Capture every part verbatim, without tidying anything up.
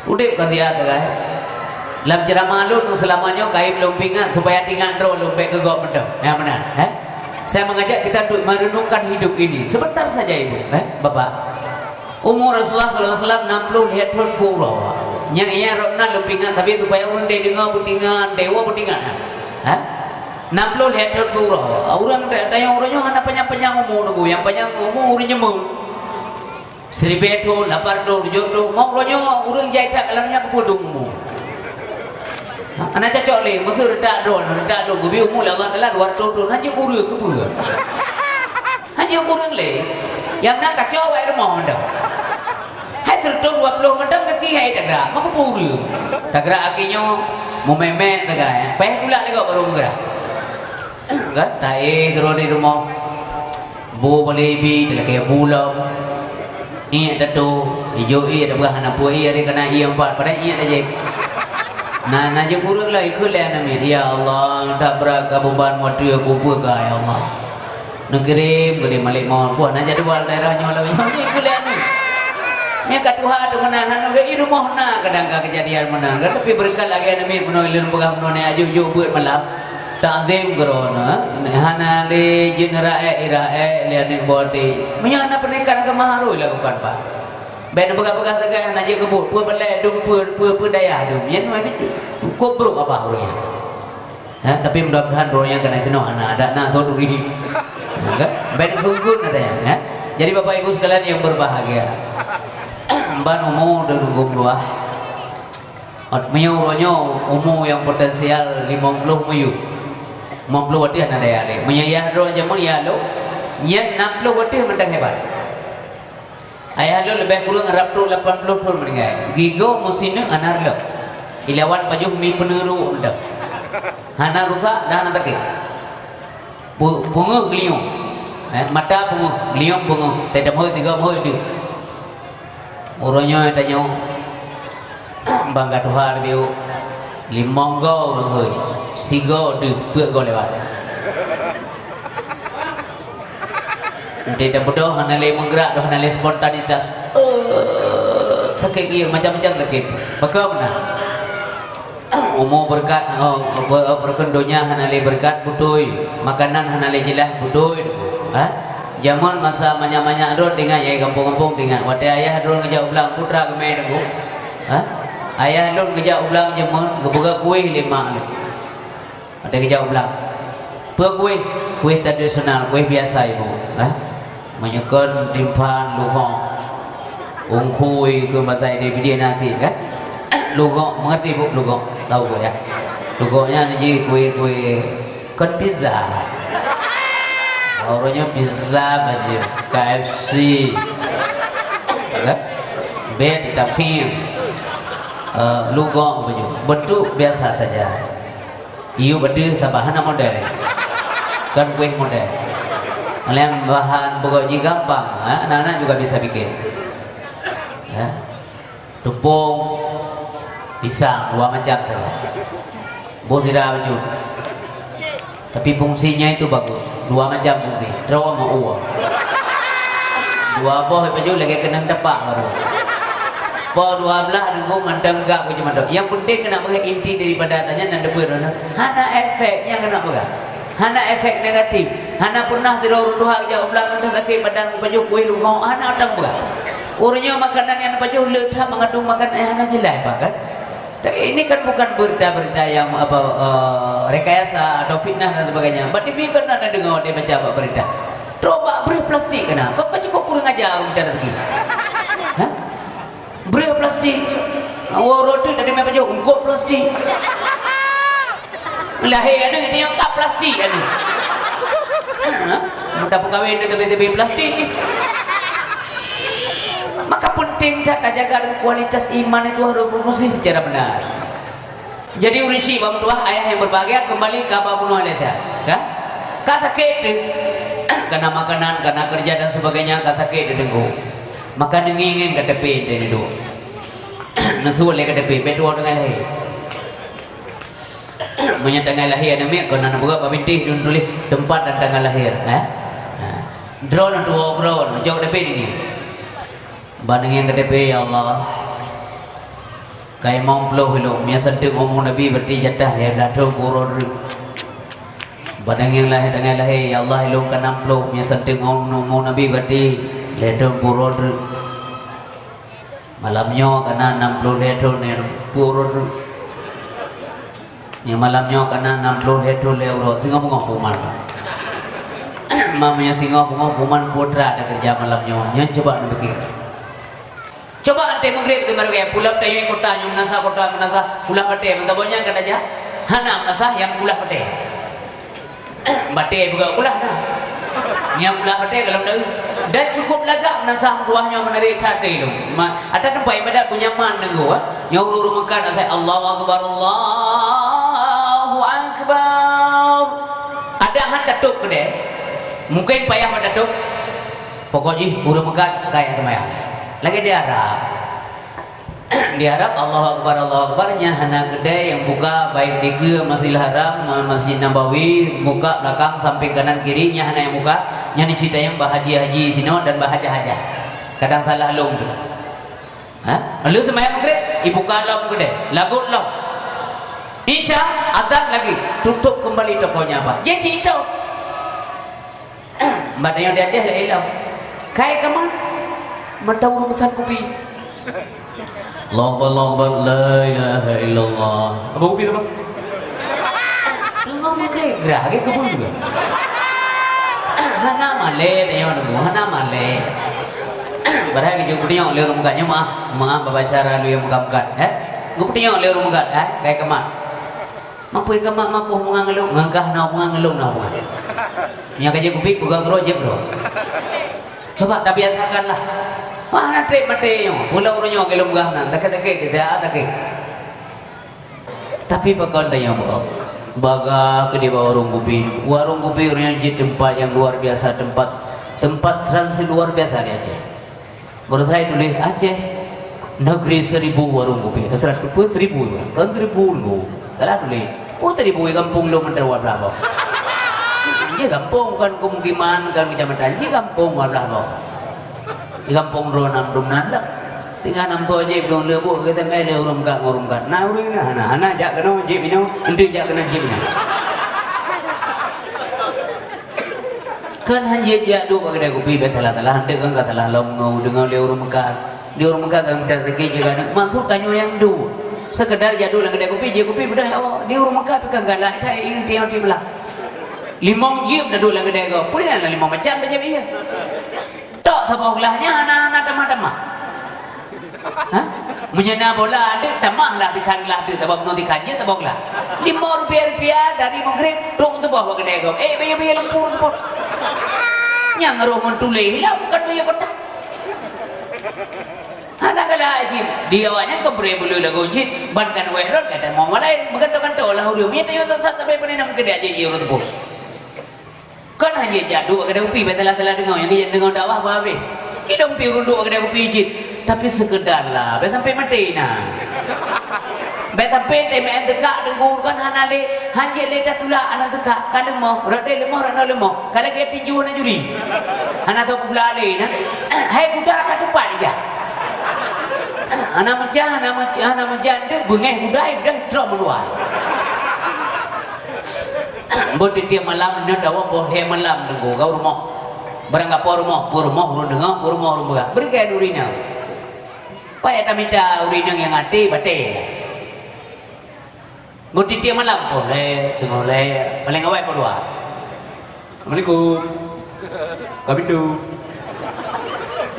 Udeb ka siat, kan? Lam ceramah lôn seulama nyoe kayém lôn pingat supaya tingat droe lôn bék keu gob mantong. Nyang meunan, eh? Saya mengajak kita untuk merenungkan hidup ini. Sebentar saja, Ibu, eh, Bapak. Umu Rasulullah sallallahu alaihi wasallam enam puluh lhèe thon peuet uroe. Nyang iya rot nan lôn pingat, tapi supaya ureueng deungoe beutingat, dewa beutingat, eh? Enam puluh lhèe thon peuet uroe. Ureueng ta-, tanyong uroe nyoe hana panyang-panyang umu nunggu, nyang panyang umu ureueng nyeumeu. Siribèe thon, lapan thon, tujoh thon, mok uroe nyoe ureueng jai that lam nyan keupeue dong umu. Ha, hana cocok lé, meuseu reutak droe, reutak droe geubi umu lé Allah Taala dua ratus thon, hana jeuet ureueng keupeue. Hana jeuet ureueng lé. Nyang na kacau awak rumoh mantong. Hai seureutôh dua ploh mantong kaki hai tagrak, meukeupue ureueng. Tagrak aki nyoe, meumèt-mèt sagai, payah tulak lé gob baru meugrak. Kan? Taéh keudroe di rumoh. Bu beli bi, talakèe bu lom. Iék tatu, ijô iék, tabeuh hana peue iék, ari kana iék empat, padahai iék tajép. Na, na jeuet ureueng lom, ikheun lé aneuk miet, "Ya Allah, that brat ka beuban watèe kupeue ka, ya Allah." Neukirém geudeh malék mawöt, peue na jadwal daerah nyoe lom, ikheun lé aneuk. Nyan ka tuha teuh meunan, hana geu i rumoh na kadang ka keujadian meunan. Kan, tapi beureukat lagèe aneuk miet meunoe lôn peugah meunoe, ajo jôk beuet malam. Takzim keudroe, hana lé jeuet neuraék, iraék lé aneuk boh teuh. Meunyoe hana peuningkat agama harôh lakukan, Pak. Bèk neupeugah-peugah sagai hana jeuet keu buet, peue balèe dum, peue, peue, peue dayah dum. Nyan memang cukôp brôk babah ureueng nyan. Ha, tapi mudah-mudahan droe nyan keunan sinoe hana, adak na thon ureueng. Ha, kan? Bèk neukheun-kheun ata nyan, ha. Jadi Bapak Ibu sekalian yang berbahagia, ban umu deuh nunggu meutuah. Ot meunyoe uroe nyoe umu nyang potensial limong ploh meuyueb. Limong ploh watèe hana daya lé. Meunyoe yah droe jameun yah lôn, nyan nam ploh watèe mantong hebat. Ayah lôn leubeh kureueng rab trok lapan ploh thon meuninggai. Gigoe meusineuk hana reulok. Ilawan pajoh mi peuneurok mantong. Hana rusak dan hana sakét. Pu-, peungeuh geulinyueng. Eh, mata peungeuh, geulinyueng peungeuh. Teuh tameuhôi tiga meuhôi deuh. Uroe nyoe tanyoe bangga tuha leubeh limong goe ureueng hôi, sigoe deuh peuet goe lewat. Enteuk tabeudôh hana lé meugrak, hana lé spontanitas. Eh, sakét geuh, macam-macam sakét. Pakon meunan? Umu beureukat, oh, be-, beureukat donya hana lé beureukat, beutôi. Makanan hana lé jeulaih, beutôi. Ha? Jameun masa manyak-manyak droe teuingat, nyang gampông-gampông teuingat. Watèe ayah droe geujak u blang, peue teuma geumè teungku. Ha? Ayah lôn geujak u blang jameun, geupeugah kueh lé mak lôn. Watèe geujak u blang. Peue kueh? Kueh tradisional, kueh biasa, Ibu. Ha? Meunyoe kon timphan, lugok, ungkhui, keu bahasa Indonesia nasi, kan? Lugok, mengerti, Bu, lugok? Tahu, Bu, ya? Lugok nyan jih kueh-kueh, kon pizza. Uroe nyoe pizza bajèe, K F C. Kan? Bèk ditapkhim. Eh, lugok bajèe. Bentuk biasa saja. Iyup ateueh sabab hana model. Kon kueh model. Lem bahan pokok jih gampang, ha? Anak-anak juga bisa bikin. Ya. Tepung, pisang, dua macam saja. Boh sira bacut. Tapi fungsinya itu bagus. Dua macam fungsi. Droe ngon uwoe. Dua boh bacut lagèe keunong tapak baru. Po dua blah nunggu mantong gak beucuma dok. Yang penting keuneuk beuet inti daripada tanya dan debu hana efek nyang keuneuk peugah. Hana efek negatif. Hana pernah sidroe ureueng tuha jak u blang mantong sakét badan pajoh kueh lugok, hana teupeugah. Ureueng nyoe makanan nyang pajoh le that mengandung makanan nyang hana jelas, Pak, kan? Ini kan bukan berita-berita yang apa, eh, rekayasa atau fitnah dan sebagainya. Bak T V kan ada dengar ada baca bak berita. Trok bak breuh plastik keunan. Bak, bak cukup kurang ajar ureueng muda lagi. Hah? Breuh plastik. Ureueng tu tadi main baju ungkot plastik. Lahé aneuk tengok kap plastik aneuk. Hah? Muda peukawen dengan tebé-tebé plastik. Maka penting that tajaga kualitas iman itu harus berfungsi secara benar. Jadi ureueng syiek bak meutuah, ayah yang berbahagia, kembali ke abah bunoe lé that, kan? Ka sakét teuh. Karena makanan, karena kerja dan sebagainya, ka sakét teuh teungku. Maka neungieng-ngieng K T P teuh neuduek. Neusuet lé K T P, bèk tuwoe tanggai lahé. Meunyoe tanggai lahé aneuk miet, kon na neupeugah bak bintéh dun tuléh tempat dan tanggal lahir, eh? Ha. Droeneuh tuwoe droeneuh, cok K T P neungieng. Ban neungieng K T P, ya Allah. Limong ploh ilong, meunyo santeueng umu Nabi, berarti jatah lhèe blah thon peurunoe. Bak nyang lahé, nyang lahé, ya Allah, ilong ka nam ploh, meunyo santeueng umu Nabi, berarti lhèe thon peurunoe. Malam nyoe ka na nam ploh lhèe thon lhèe peurunoe. Nyang malam nyoe ka na nam ploh lhèe thon lhèe uroe. Singoh beungoh pengumuman. Meunyo singoh beungoh pengumuman, peue teuma takeureuja malam nyoe. Nyan cuba neupike. Cuba 'oh 'an maghrib keu malam, pulang tayue kota nyoe, meunasah kota, meunasah kulah batèe, meutabah nyan ka tajak. Hana meunasah nyang kulah batèe. Batèe peugah kulah na. Nyang kulah batèe golom deuh. Dan cukup lagak meunasah meutuah nyoe, meunari that ilong. Ma-, ata teumpat ibadat pun nyaman deungö, eh. Nyoe ureueng-ureueng meukat asai Allahu Akbar, Allahu Akbar. Ada han tatôp keudè. Mungkin payah ban tatôp. Pokok jih ureueng meukat kaya seumayang. Lagèe di Arab. Di Arab, Allahu Akbar, Allahu Akbar, nyan hana keudè nyang buka, baik dikeue Masjidil Haram, ma-, Masjid Nabawi, buka belakang, samping kanan kiri, nyan hana nyang buka, nyan cit nyang bak haji-haji sinoe dan bak hajah-hajah. Kadang salah lom tu. Ha? Lalu seumayang Maghrib, ibuka lom keudè, lagot lom. Isya, azan lagi, tutup kembali tokonya, Pak. Jadi itu. Bak tanyoe di Aceh laén lom. Kai kamat, mata ureueng peusan kupi. Allahu Akbar, Allahu Akbar, la ilaha illallah. Apa kupi tu, Bang? Deungö meugrah, grah, lagèe keubeue. Hana malèe, tanyoe deungö, hana malèe. Padahai geujok peutunyok lé ureueng meukat nyoe, meu'ah, meu'ah, baba syara lé ureueng meukat, eh? Geupeutunyok lé ureueng meukat, eh? Kai kamat. Mapeue kamat mapoh meungang lôn, ngon kah na meungang lôn na meungang. Nyang ka jeuet kupi, peugah keudroe, jeuet keudroe. Coba tabiasakanlah. Wah, na trép maté nyoe. Pula uroe nyoe geulom gah na, takét-takét, takét. Tapi pakon tanyoe, bagaih keudéh bak warong kupi. Warong kupi uroe nyoe jeuet teumpat nyang luar biasa, teumpat, teumpat transit luar biasa di Aceh. Baru saya tuléh Aceh, negeri seribu warung kopi. Seratus pun seribu juga. Kan seribu dulu. Salah tuléh. Oh, seribu di kampung lu menteri dua belas boh. Di kampung bukan pemukiman, bukan kecamatan. Di kampung dua belas boh. Di kampung dua enam, dua enam lah. Tinggal enam tu aja belum lebok kita mai le urung kat ngurung kat. Nah, urung nah, nah, nah, jak kena jip minum, nanti jak kena jip minum. Kan hanjeuet jak duek bak keudè kupi, bèk salah-salah, hanteuk kan ka salah lom ngon deungon lé ureueng meukat. Di ureueng meukat kan meudat sakét jih kan. Maksud tanyoe nyang duek. Sekedar jak duek lam keudè kupi, jép kupi beudah awak. Di ureueng meukat pih kan galak, that ingat tiep-tiep malam. Limong jép na duek lam keudè gob. Peue na limong macam bajép ié. Tok saboh glah nyan hana, hana tamah-tamah. Ha? Meunyoe na bola, deuek tamah lah tikhan glah deuek, sabab meunyoe tikhan jeuet saboh glah. Lima rupiah-rupiah dari Maghrib, trok teuboh bak keudè gob. Eh, bayeue-bayeue lumpur seupôt. Nyang roh ngon tuléh lah, bukan bayeue kotak. Hana galak jih. Di awak nyan keubreh buleue lagoe jih, ban kan wéh rot, gata mong walai, meugantoe-gantoe lah ureueng. Meunyoe tanyoe sat-sat sabe pane nam keudè jih, jih ureueng teupeue. Kon hana jak duek bak keudè kupi, bèk salah-salah deungoe, nyang jeuet deungoe dakwah bah habéh. Idong pi ureueng duek bak keudè kupi cit, tapi sekedar lah, bèk sampai maté na. Bèk sampai teumeuen teukak deungon kan hana lé, hanjeuet lé tatulak aneuk teukak, ka leumoh, rot deh leumoh, rot noe leumoh, ka lagèe tinju hana juri. Hana tho peublah lé na. Hai guda ka teupat ija. Hana meujan, hana meujan, hana meujan deuk beungèh guda, guda troh meuluwa. Beuteutiep malam nyoe dawa boh lhèe malam teungku, gau rumoh. Barang gapo rumoh, peue rumoh ureueng deungoe, peue rumoh ureueng peugah. Bri keu ureueng inong. Payah tamita ureueng inong nyang até batèe. Beuteutiep malam boh lhèe, singoh lhèe, paleng awai poh dua. Assalamualaikum. Ka pintoe.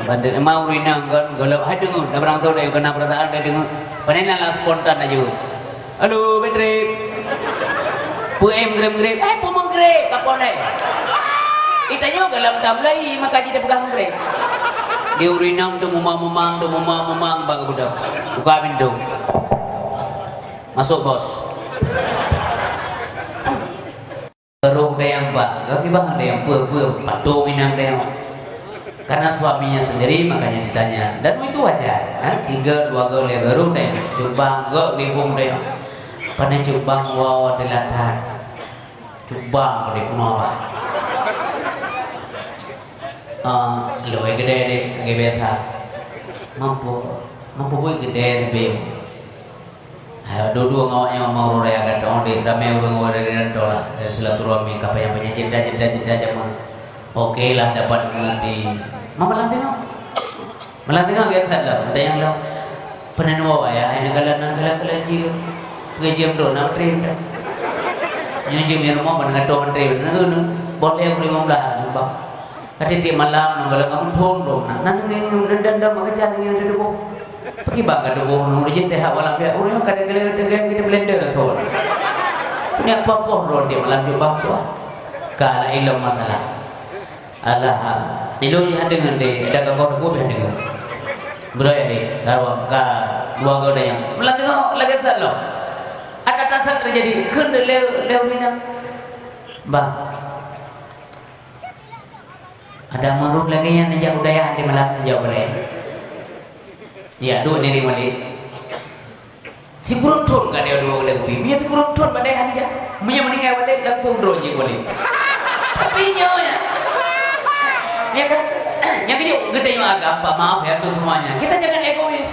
Bandét emang ureueng inong kon, golom hai deungoe, na barang soe na keunan peurasaan, hai deungoe. Pane na lah spontan laju. Halo, Patrick. Peue em geugreb-greb? Eh, peue meugreb? Ka po lé. Ih, tanyoe golom tam lé, maka jih tapeugah meugreb. Di ureueng inong tu mumang-mumang, tu mumang-mumang bak geubeudôh. Buka pintoe. Masuk, Bos. Roh dayang bak, kami bang dayang peue-peue, padum inong dayang. Karena suaminya sendiri, makanya ditanya. Dan itu wajar, ha? Siga, dua ga, lhèe ga roh dayang. Cubang ga, libung dayang. Pane cubang wa teulat that. Cubang di kunoe bah. Ah, lôi gede deh, lagèe biasa. Mampu, mampu buet gede lebih. Hai, duek-duek ngon awaknyan, mau raya gata, dek ramé ureuëng-ureuëng dari rantau lah. Eh, silaturahmi, ka panyang-panyang cerita-cerita, cerita jameun. Oke lah, dapat mengerti. Malam tengok. Malam tengok, gata that lah. Ada nyang lom. Peunan woe, ya, hai, neukalon, neukalon, neukalon jeuem. Peue jeuem droe, na meuntri dah. Nyoe jeuem di rumoh, ban gata meuntri, na, na, na. Boleh, pukul lima belas, nampak. Ka tiep-tiep malam, ngon galak ngon thon lom. Nah, nan ngieng-ngieng, dan, dan, dan, maka jangan ngieng di tuboh. Pakriban ka tuboh, ngon ureuëng jih sehat walafiat. Ureuëng nyoe kadang-kadang, kadang-kadang kita blender, so. Punya apa-apa, bro, tiep malam jumpa, wah. Ka laén lom masalah. Alah, ilôn jih deungon deh, ada kawan aku pih deungon. Bro, ya, deh, kawan, ka, dua geuh dah nyang. Malam tengok, lagée sat lom. Ada tasan terjadi, kheun lé, lé ureuëng nyan. Bah. Ada meureuh lagée nyan neujak u dayah di malam neujak u balée. Ya, duek ngieng-ngieng walét. Sikureueng thon ka dia duek walét kupi. Meunyoe sikureueng thon bak dayah neujak. Meunyoe meuninggai walét langsung droe jeuet walét. Tapi nyoe ya. Ya kan? Nyang geujok geutanyoe agam, maaf ya untuk semuanya. Kita jangan egois.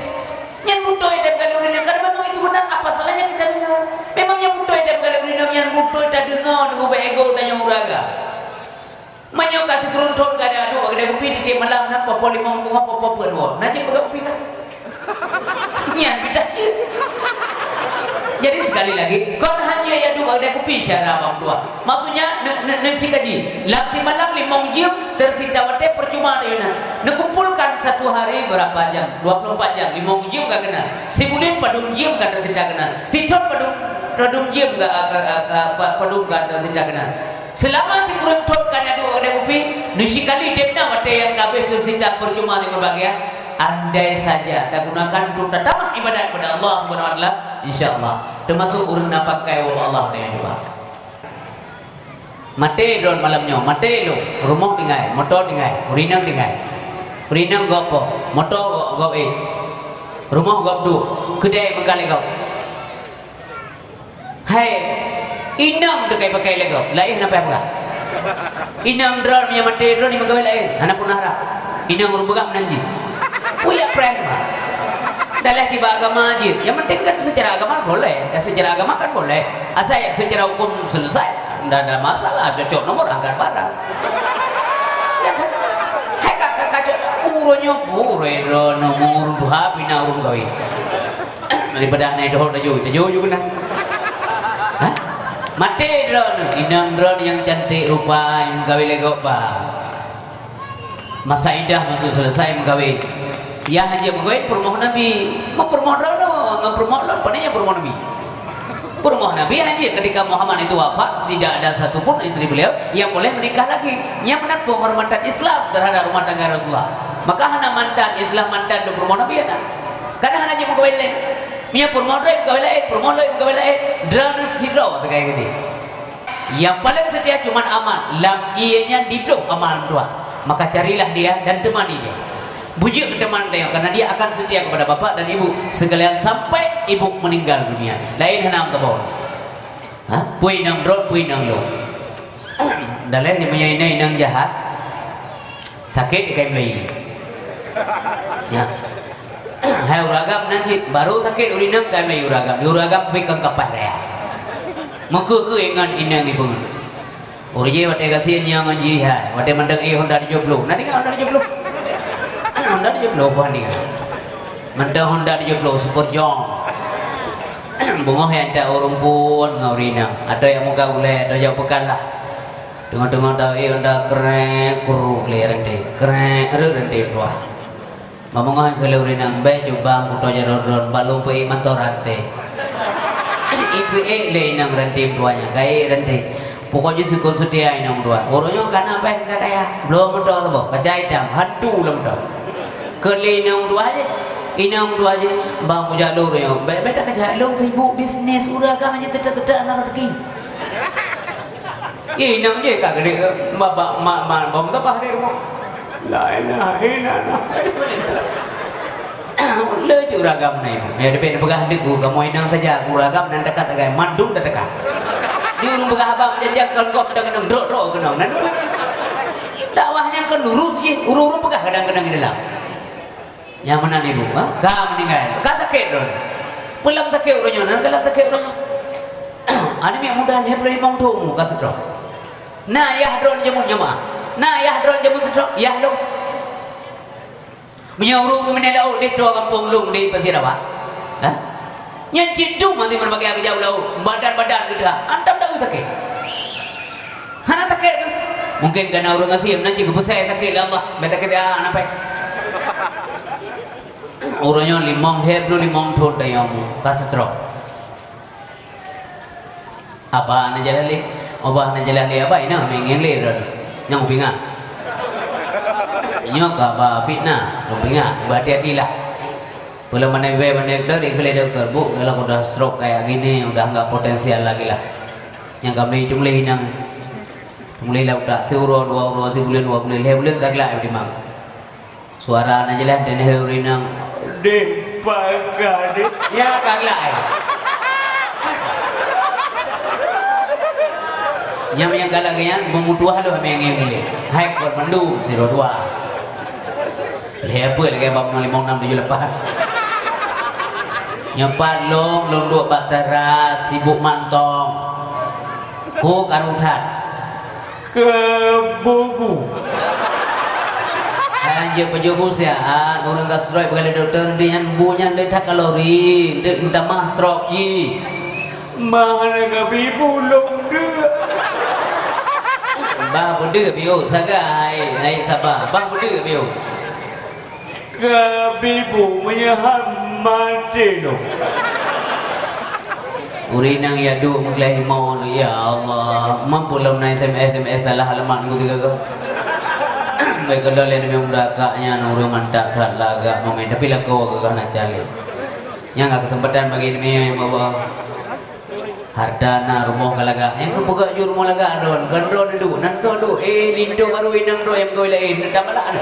Nyan beutôi teupeugah lé ureuëng nyan, karena memang itu benar, apa salahnya kita dengar? Memang nyan beutôi teupeugah lé ureuëng nyan, nyan beutôi tadeungoe, nunggu bak ego tanyoe ureuëng agam. Meunyoe ka sikureueng thon ka ada duek, ka ada kupi tiep-tiep malam, na poh-poh limong teungoh, poh-poh peuet woe. Na cit peugah kupi kan? Nyan pih that jeuet. Jadi sekali lagi, kon hanya ya duek, ka ada kupi syara bang dua. Maksudnya, ne, ne, ne cikaji. Lam simalam limong jeuem tersita watée percuma teuh na. Neukumpulkan satu hari berapa jam? Dua puluh empat jam, limong jeuem ka keunan. Sibuleuen padum jeuem ka tersita keunan. Sithon padum, padum jeuem ka, ka, ka, ka, pa-, padum ka tersita keunan. Seulama sikureueng thon ka na duek ka ada kupi, neusikali deb na watée nyang ka habéh tersita percuma sibagian. Andai saja tagunakan untuk tatamah ibadat kepada Allah Subhanahu wa Taala, insya Allah, termasuk ureuëng na pakai woe Allah dan juga. Maté droe malam nyoe, maté lôn, rumoh tinggai, moto tinggai, ureuëng inong tinggai. Ureuëng inong gob poh, moto gob, gob éh, rumoh gob duek, keudè meukalé gob. Hai, inong teukai pakai lé gob, laén hana payah peugah. Inong droe nyang maté droe ni meukawen laén, hana pun harap. Inong ureuëng peugah meunan jih. Puyah preh mah. Dah leh tiba agama jih. Yang penting kan secara agama boleh. Ya, secara agama kan boleh. Asal ya, secara hukum selesai. Ndak ada masalah, cocok nomor angkat barang. Ya kan? Hai, ka, ka, ka, cocok. Ureuëng nyoe pura droe, nomor dua bina ureuëng kawin. Daripada hana dohot laju, laju ju keunan. Hah? Maté droe, inong droe nyang cantik rupa, nyang kawin lé gob ba. Masa idah masuk selesai meukawen. Ya hana meukawen peurumoh Nabi. Meupurumoh droe ngon peurumoh lôn, pane nyang peurumoh Nabi. Peurumoh Nabi hana ketika Muhammad itu wafat, tidak ada satu pun istri beliau yang boleh menikah lagi. Nyang meunan penghormatan Islam terhadap rumah tangga Rasulullah. Maka hana mantan Islam mantan di peurumoh Nabi hana. Karena hana jeuet meukawen laén. Meunyoe peurumoh droe meukawen laén, peurumoh lôn meukawen laén, droeneuh sidroe teuka geude. Nyang paleng seutia cuma amal, lam ié nyan diploh amal dua. Maka carilah dia dan temani dia. Bujuk ke teman dia, karena dia akan setia kepada bapak dan ibu sekalian sampai ibu meninggal dunia. Laén hana meutabong. Ha? Pui inong droe, pui inong lôn. Daleh ni meunyoe inong jahat. Sakét di kain meulayi. Ya. Hai ureuëng agam nan cit, baru sakét ureuëng inong kain meulayi ureuëng agam. Di ureuëng agam pih kon kapah raya. Meukeue-keue ingat inong ibu. Ureuëng jih watée gasien nyoe ngon jih hai. Watée mandang eh Honda tujuh puluh. Nanti kan Honda tujuh puluh. Honda tujuh puluh buah ni. Mantong Honda tujuh puluh Super Jong. Beungoh nyang tak ureuëng pun ngon ureuëng inong. Atau nyang muka ulée, atau jak peukan lah. Teungoh-teungoh tahu, eh, Honda krek, kuruk lé rante. Krek, reu rante dua. Meungoh keu lé ureuëng inong, bèk cuba kuto jaroe droen, balum peuék mantong rante. Ipeuék lé inong rante dua nyan, gaék rante. Pokok jih sukon seutia inong dua. Ureuëng nyoe kana bèk ka kaya. Bloe moto saboh, kaca itam, hantu lam moto. Keu lé inong dua jih. Inong dua jih, bang kujak lôn ureuëng nyoe. Bèk, bèk tak kajak lôn sibuk bisnis ureuëng agam jih teutak-teutak na rezeki. Inong jih ka geude, ma, ba, ma, ma, bom gabah di rumoh. La ilaha illallah. Le cit ureuëng agam na. Ya, tapi neupeugah handeuk guru kamoe inong saja, guru agam nan dekat sagai, mandum teuka. Di ureuëng peugah abang janjang kon gob dan keunong, drok-drok keunong. Nan dakwah nyang kon lurus jih, ureuëng-ureuëng peugah kadang-kadang di dalam. Nyang meunan ibu, ha? Ka meuninggai, ka sakét droen. Peue lam sakét uroe nyoe, na galak sakét uroe nyoe. Aneuk miet muda lhèe ploh limong thôn ka stroke. Na yah droeneuh jameun jeumaah. Na yah droeneuh jameun stroke, yah lom. Meunyoe ureueng-ureueng meunan laôt di troh gampông lôn di Pasir Rawak, ha? Nyan cit dum hase meubagi geujak u laôt, badan-badan geudah, hantam deuh sakét. Hana sakét keuh. Mungken kana ureueng gasien nan jih geupeusai sakét lé Allah, bèk sakét, ah, hana pai. Uroe nyoe limong, lhèe ploh limong thôn tanyoe ka stroke. Aba hana jalan lé. Aba hana jalan lé, aba inong mè ngieng lé droeneuh. Nyang kupingat. Nyoe ka ba fitnah, kupingat. Beuhati-hatilah. Peue lom mandum bèe mandum dokto, dikheun lé dokto, "Bu, kalau udah stroke kayak gini, udah enggak potensial lagi lah." Nyang kami teumulai inong. Teumulai lam utak, siuroe, dua uroe, sibuleuen, dua buleuen, lhèe buleuen ka glak dimang. Suara na jeulaih, dan hai ureueng inong, "Deh, paga deh." Nyan ka galak, eh. Nyang, nyang galak geuh nyan, meumeutuah lôn mè ngieng lé. Hai kon mandum, sidroe dua. Lhèe peuet lagèe bak nol limong nam tujoh lapan. Nyoe pat lôn, lôn duek bak teras, sibuk mantong. Ho karu that. Keu bu-bu. Hai, anjeuk pajoh bu siat, ureueng ka stroke peugah lé dokto, di nyan bu nyan le that kalori, deuk meutamah stroke jih. Mah hana kabi bu lôn deuek. Bah beudeuek biôh, sagai, hai, hai saba, bah beudeuek biôh. Kabi bu meunyoe han maté lôn. Ureueng inong ya duek meugleh imo lôn, ya Allah, mampu lôn na S M S, S M S salah alamat ngon tiga go. Baik kalau lain memang udah kak nyan ureueng mantap that lagak momen, tapi lakoe gagah na cali. Nyang ka keuseumpatan bagi nyoe, ya Allah. Hareuta na, rumoh ka lagak. Nyang keupeugah ju rumoh lagak droen, kon droen duek, nan toh duek. Eh, linto barô inong droen nyang goi laén, nan tamalak na.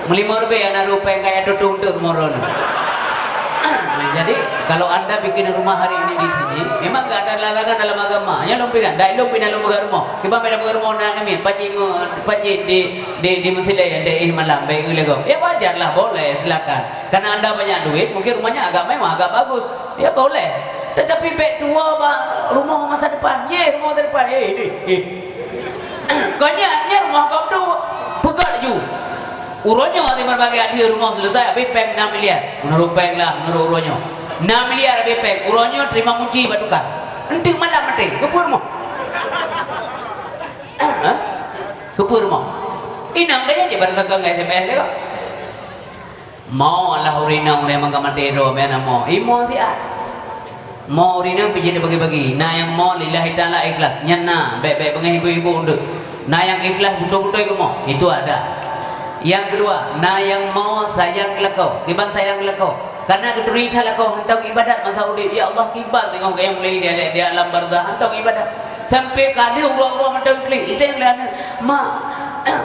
Meulimong ribèe na rupèe kaya tutong teuk rumoh droen. Nah, jadi, kalau anda bikin rumah hari ini di sini, memang gak ada larangan dalam agama. Nyan lôn peuingat, dak lôn pih na lôn peugah rumoh. Kiban beda peugah rumoh na namiet, pajik ngon, pajik di, di, di Meusile, di ih malam, baik lego. Ya wajar lah, boleh, silakan. Karena anda banyak duit, mungkin rumahnya agak mewah, agak bagus. Ya boleh. Tetapi bèk tuwo bak rumoh masa depan. Ye, rumoh masa depan. Eh, ini, eh. Kon nyan, nyan rumoh gob tu. Peugah laju. Uroe nyoe hase meubagi adui rumoh selesai, habis pèng enam miliar. Meunurot pèng lah, meunurot uroe nyoe. Enam miliar habis pèng. Uroe nyoe terima kunci bak tukang. Enteuk malam maté. Keupeue rumoh? Hah? Keupeue rumoh? Inong dah nyan je baru tegang ngon S M S dia kok. Mo lah ureueng inong, ureueng nyang ka maté droe, meunan mo. Imo siat. Mo ureueng inong pih jeuet bagi-bagi. Na nyang mo lillahi ta'ala ikhlas. Nyan na, bèk-bèk beungèh ibu-ibu deuh. Na nyang ikhlas beutôi-beutôi keu mo. Itu ada. Nyang keudua, na nyang mo sayang keu lakoe. Kiban sayang keu lakoe. Karena geuturi that lakoe hantom ibadat masa udép. Ya Allah, kiban teungoh gaya mulai di, di alam barzah hantom ibadat. Sampai ka lheueh uroe-uroe mantong klik, iteng lé aneuk, "Mak,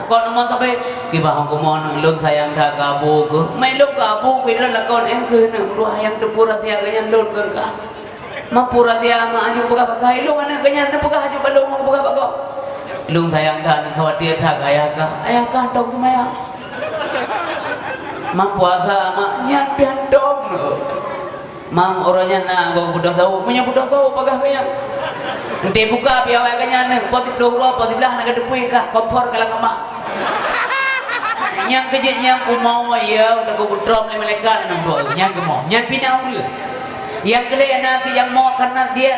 kon teuma sabe?" "Kiban hom kumoe aneuk lôn sayang that keu abu keuh." "Mak, lôn keu abu keuh lôn lakoe nyan keuh aneuk, dua nyang teupeue rahsia geuh nyan lôn keu kah." "Mak, peue rahsia mak?" "Aju peugah bak kah." "Ilôn aneuk geuh nyan, neupeugah aju bak lôn, neupeugah bak gob." "Lôn sayang that, neukhawatir that keu ayah kah." "Ayah kah hantom seumayang." "Mak, puasa mak?" "Nyan pih hantom." Mang uroe nyan na gob beudôh sawoe. Meunyoe beudôh sawoe peugah keu nyan. Enteuk buka pih awak keu nyan, poh siploh uroe, poh siblaih na ka teupui kah, kompor ka lam kama. Nyang keujeuet nyang kumoe, ya, udah geupeutrom lé malaikat, nyan geumoe. Nyan pih na ureueng. Nyang keulhèe na si nyang mo karena dia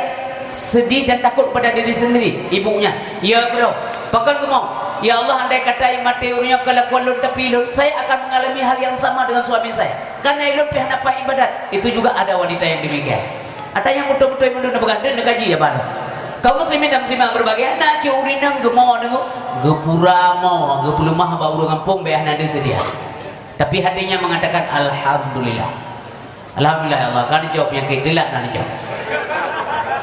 sedih dan takut pada diri sendiri, ibunya. Ya, keudroe. Pakon geumoe? Ya Allah, andai kata maté ureueng nyoe keu lakoe lôn tapi lôn, saya akan mengalami hal yang sama dengan suami saya. Karena ilôn pih hana paih ibadat. Itu juga ada wanita yang demikian. Ata nyang beutôi-beutôi mandum neupeugah, deuh neukaji ya baro. Kaum muslimin dan muslimat berbahagia, na cit ureueng inong geumo deungoe, geupura mo, geupeuleumah bak ureueng gampông, bèk hana deuh seudia. Tapi hatinya mengatakan, "Alhamdulillah. Alhamdulillah ya Allah, ka neujok peunyakét, teulat na neujok."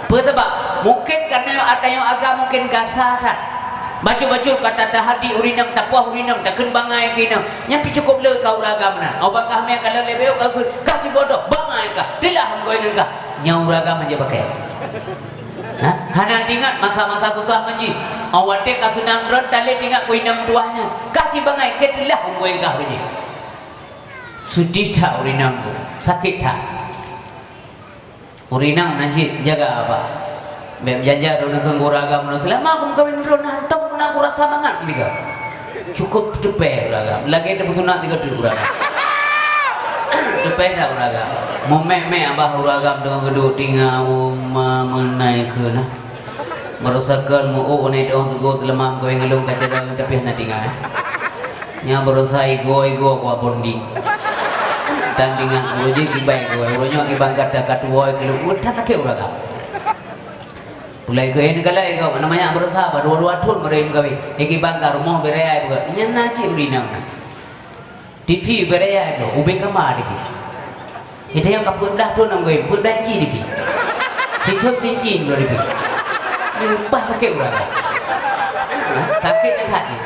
Peue sabab? Mungkin karena ata nyoe agam mungkin gasa that. Bacut-bacut ka tatahadi ureueng inong, tapuah ureueng inong, takheun bangai keu inong. Nyan pih cukôp le ka ureueng agam meunan. Óh ban kah mè ka lôn leubeh ka kheun, "Kah ci bodoh, bangai kah, teulah hom goi ngon kah." Nyan ureueng agam hanjeuet pakai. Ha? Hana teuingat masa-masa susah ngon jih. Óh watèe ka seunang droe, talé teuingat keu inong tuha nyan. "Kah ci bangai, keu teulah hom goi ngon kah," keu jih. Seudih that ureueng inong tu, sakét that. Ureueng inong na cit jaga apa? Bèk meujanji droeneuh keu ureueng agam nyoe, "Seulama kumeukawen droeneuh hantom na kurasa mangat," lagèe. Cukup teupèh ureueng agam. Lagèe teupeusunat tiga teuk ureueng agam. Teupèh that ureueng agam. Meumèk-mèk abah ureueng agam teungoh geuduek tinga uma meunai keu na. Baroesa keu meu-ôk nai teuh sigoe teuleumam kawé ngon lôn ka cadang tapi hana tinga. Nyan baroesa igoe-igoe kuah bonding. Dan tinga uroe jih kiban igoe, uroe nyoe kiban gata ka tuwoe keu lôn, that sakét ureueng agam. Pulai keu nyan galak igoe, mana banyak baroesa, ba dua-dua thon baru meukawen. Eh kiban ka rumoh beu raya igoe. Nyan na cit ureueng inong. T V beu raya bloe, ubé kama T V. Kita nyang ka peuet blah thon nyang geuh, peuet blah inci T V. Sithon inci bloe T V. Leupah sakét ureueng agam. Sakét that nyan.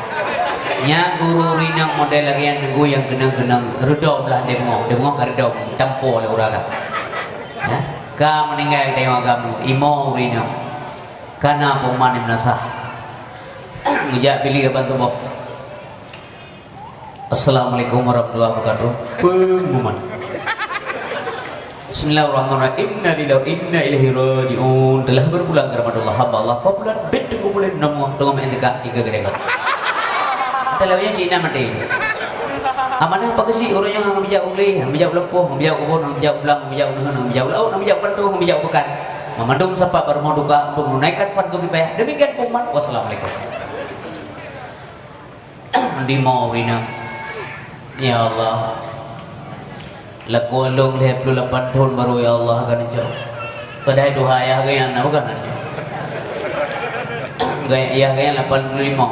Nyan guru ureueng inong model lagèe nyan teungku nyang keunong-keunong reudôm lah, dèh beungoh, dèh beungoh ka reudôm tampo lé ureueng agam. Ha? Ka meuninggai tanyoe agam, imo ureueng inong. Kana peuman meunasah. Meujak piléh ban tuboh. Assalamualaikum warahmatullahi wabarakatuh. Pengumuman. Bismillahirrahmanirrahim. Inna lillahi wa inna ilaihi raji'un. Telah berpulang ke rahmatullah hamba Allah. Populer bet tunggu bulan enam wah tengah main dekat tiga gedeng. Kata lawannya cik inah mati. Amanah apa kesi orang yang hang bijak ulih, hang bijak ulempoh, hang bijak ubon, hang bijak ulang, hang bijak uneun, hang bijak ulaut, hang bijak pantu, hang bijak upekan. Memadum sapat bermoduka untuk menunaikan fardu kifayah. Demikian pengumuman. Wassalamualaikum. Di mau ina. Ya Allah. Laku along lhèe ploh lapan thon baru ya Allah kan jauh. Padahai duha ayah gaya na bukan aja. Gaya ayah gaya lapan puluh lima.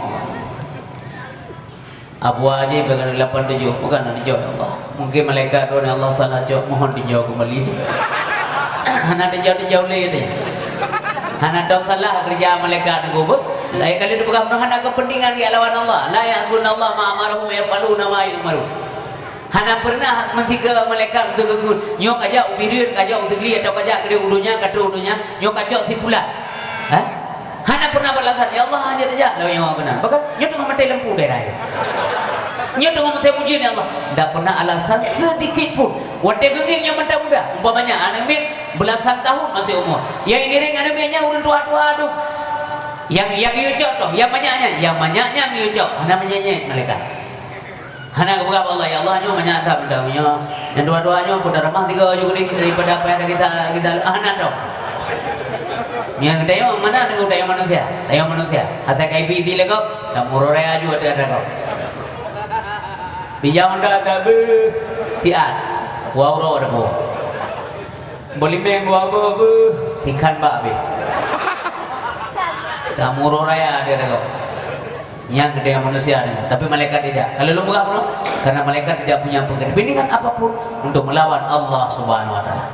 Abu aja bagi lapan tujuh bukan aja ya Allah. Mungkin malaikat roh ya Allah salah cok mohon tinjau kembali. Hana tinjau-tinjau lé teh. Hana tahu salah kerja malaikat tu. Lain kali dipeugah hana kepentingan dia lawan Allah. La ya'sunallaha ma amarahum wa yaf'aluna ma yu'marun. Hana pernah meusika malaikat untuk geukheun, "Nyoe kajak u Bireuen, kajak u Sigli, atau kajak keudeh u donya, ka troh u donya, nyoe kacok si pulan." Ha? Hana pernah balasan, "Ya Allah, hana tajak lawét nyoe keunan." Bahkan, "Nyoe teungoh maté lampu daerah nyoe. Nyoe teungoh maté ujeuen, ya Allah." Ndak pernah alasan sedikit pun. Watèe geungieng nyoe mata muda, umpamanya aneuk miet belasan tahun masih umur. Yang ini ring aneuk miet nyan ureueng tuha-tuha tu. Yang, yang geuyue cok tu, yang banyak nyan, yang banyak nyan geuyue cok. Hana meunyenyet malaikat. Hana geupeugah bak Allah, "Ya Allah, nyoe manyak that benda nyoe. Nyang dua-dua nyoe pun dah ramah tiga ju keudeh daripada apa yang kita, kita hana tau." Nyan tanyoe mana nunggu tanyoe manusia? Tanyoe manusia. Asai kai bi di lego, dah murah raya ju ada ada kau. Bijang dah tak be siat. Wau ro dah po. Beulimeng dua boh beuh, sikhan bak abéh. Kamu roh raya dia dah kau. Nyang geude manusia ni, tapi malaikat tidak. Kalau lu buka pun, karena malaikat tidak punya kepentingan apapun untuk melawan Allah Subhanahu wa Taala.